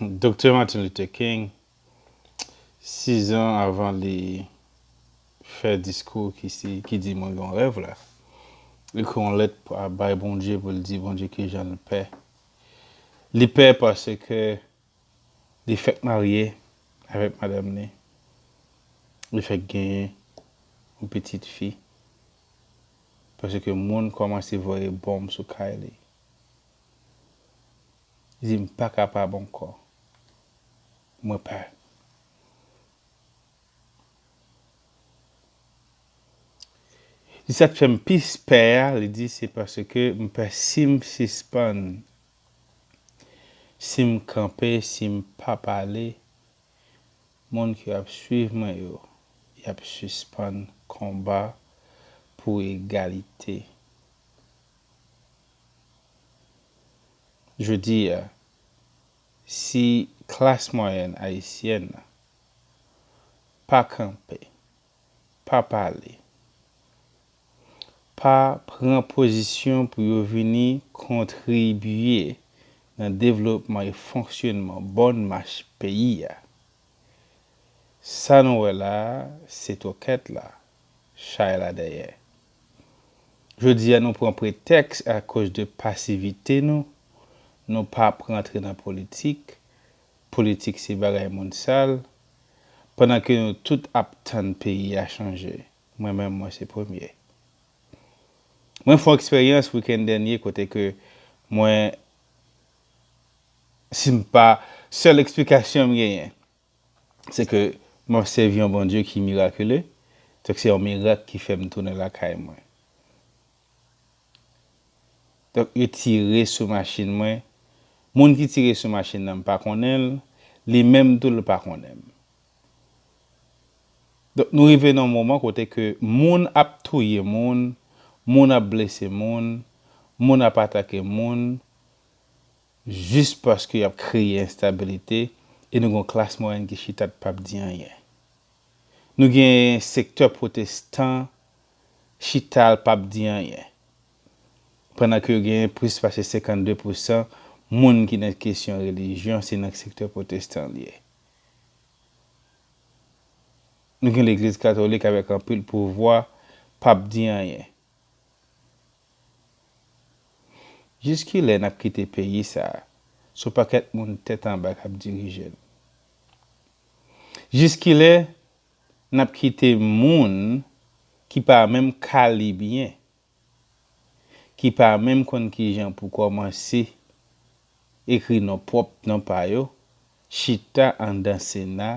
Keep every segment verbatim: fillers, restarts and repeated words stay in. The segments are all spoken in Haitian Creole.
Doktè Martin Luther King, sizan avan li fè diskou ki, si, ki di mwen gen yon rèv la, li ekri yon lèt a bay Bondye pou l di Bondye ki jan l pè. Li pè paske li fèk marye avèk madanm li. Li fèk genyen yon pitit fi. Paske moun kòmanse voye bonm sou kay li. Li di, "M pa kapab ankò. Mwen pè." Li sa k fè m plis pè a, li di, se paske m pè si m sispann, si m kanpe, si m pa pale, moun ki ap swiv mwen yo, y ap sispann konba pou egalite. Jodi a, si klas mwayèn ayisyèn nan pa kanpe, pa pale, pa pran pozisyon pou yo vini kontribye nan devlopman e fonksyonman bòn mach peyi a, sa nou wè la a, se twokèt la, chay la dèyè. Jodi a, nou pran pretèks akoz de pasivite nou, nou pa ap rantre nan politik, politik se bagay moun sal, pandan ke nou tout ap tann peyi a chanje. Mwen menm, mwen se premye. Mwen fè yon eksperyans wikenn dènye kote ke mwen, si m pa, sèl eksplikasyon m genyen, se ke m ap sèvi yon Bondye ki mirakile, donk se yon mirak ki fè m tounen lakay mwen. Donk, yo tire sou machin mwen. Moun ki tire sou machin nan, m pa konnen l. Li menm tou, l pa konnen m. Donk, nou rive nan yon moman kote ke moun ap touye moun, moun ap blese moun, moun ap atake moun, jis paske y ap kreye enstabilite, e nou gen yon klas mwayèn ki chita, p ap di anyen. Nou gen sektè pwotestan chita, l p ap di anyen. Pandan ke yo gen plis pase senkannde pousan moun ki nan kesyon relijyon, se nan sektè pwotestan l ye. Nou gen legliz katolik avèk anpil pouvwa, p ap di anyen. Jiskilè n ap kite peyi sa a, se yon pakèt moun tèt anba k ap dirije n? Jiskilè n ap kite moun ki pa menm kalib yen, ki pa menm konn kijan pou kòmanse ekri non pwòp non pa yo, chita anndan Sena,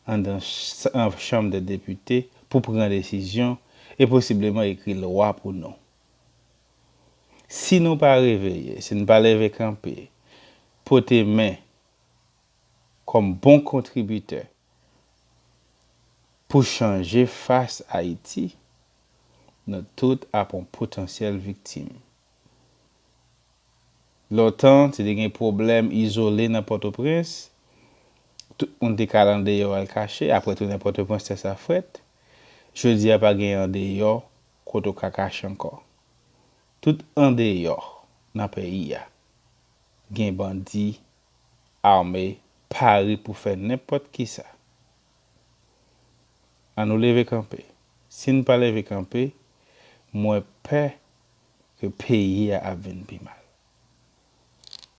anndan ch-, an chanm de depite pou pran desizyon e posibleman ekri lwa pou nou. Si nou pa reveye, si n pa leve kanpe, pote men kòm bon kontribitè pou chanje fas Ayiti, nou tout ap yon potansyèl viktim. Lontan, te gen pwoblèm izole nan Pòtoprens. Tout moun te ka al andeyò al kache, apre tounen Pòtoprens, tè sa frèt. Jodi a, pa gen andeyò kote w ka kache ankò. Tout andeyò nan peyi a, gen bandi ame, pare pou fè nenpòt kisa. Ann nou leve kanpe. Si n pa leve kanpe, mwen pè ke peyi a ap vin pi mal.